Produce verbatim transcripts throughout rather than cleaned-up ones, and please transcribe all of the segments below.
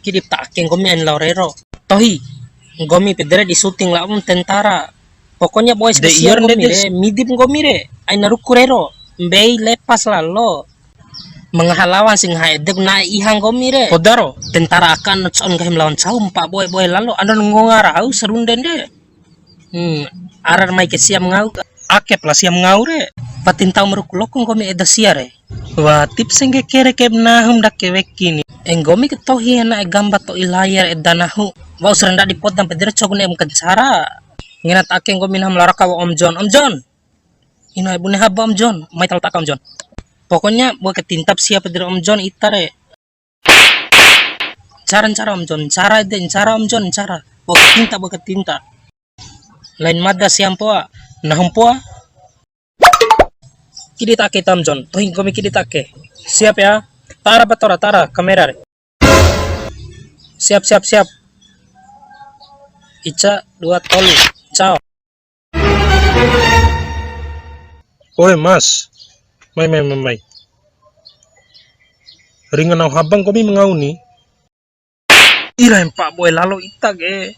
Kidi ta ake nggomi ain lao rero. Tohi, nggomi pede re di syuting labo tentara. Pokoknya boys De, sia iya, nggomi Nde, re, midip nggomi re. Aina ruku rero. Mbei lepas lalo. Mengaha lawan si ngaha edek na'e iha nggomi re. Poda ro, tentara aka na co'on nggahim lawan cau mpa boe-boe lalo. Ando ngonga rau sarunde nde. Hmm, arar mai ke siam ngau ka. Ake pala siam ngau re. Patin tau meruku loko nggomi eda sia re. Wati sengge kere ke nahum dake weki ni. E nggomi ke tohi ana e gamba to'i layar eda nahu. Wa'u serenda di podam pede re coku ne'em kencara. Ngena ta ake nggomi nahum lara kawa Om Jon. Om Jon. Ina bune haba Om Jon. Mai tala taka Om Jon. Pokoknya buat ketintap siap pede re Om Jon ita re. Ncara, ncara Om Jon, ncara ede, ncara Om Jon, ncara. Buat ketinta, buat ketinta. Lain mada siam poa. Nahum poa. Kidi ta ake ta Om Jon, tohi nggomi kidi ta ake. Siap ya. Tara ba tora, tara, kamera re. Siap, siap, siap. Ica, dua, tolu. Cao. Oe, Mas. Mai, mai, mai, mai. Ringa nahu haba nggomi ma ngau ni. Ira mpa boe lalo ita ke.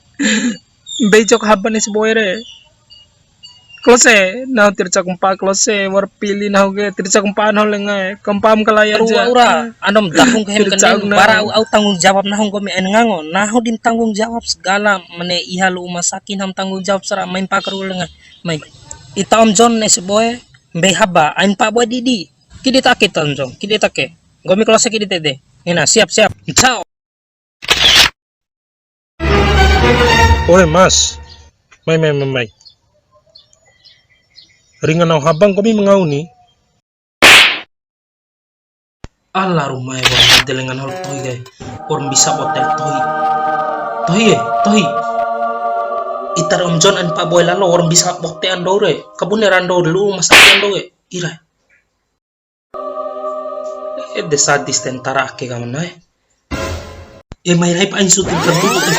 Mbei cok haba ni si boe re. Klose, nahu tirca kumpa klose, wa'ur pili nahu ke, tirca kumpa nahu lenga e, kumpa am kalai aja. Ura, ura, anom dahung ke hem kendeng, bara au, au tanggung jawab nahu nggomi ain ngango, nahu dim tanggung jawab segala, mene iha lu uma saki nam tanggung jawab sara, main pakar ulenga, mai. Ita Om Jon ne si boe, mbei haba, ain pa boe didi, kidi ta ake ta Om Jon, kidi ta ake, nggomi klose kidi tede, ngena, siap, siap, ciao. Oe, Mas. Mai, mai, mai, mai. Ringa nahu haba nggomi ma ngau ni. Ala rumae, wa'ur made lenga nahu tohi kai. Wa'ur mbisa bote tohi. Tohi e, tohi. Ita re Om Jon ain pa boe lalo, wa'ur mbisa bote ando re. Kabune rando lu masa ando e. Ira. Ede sadis tentara ake ka mana e. E mai rai pa ain syuting kan dulu e.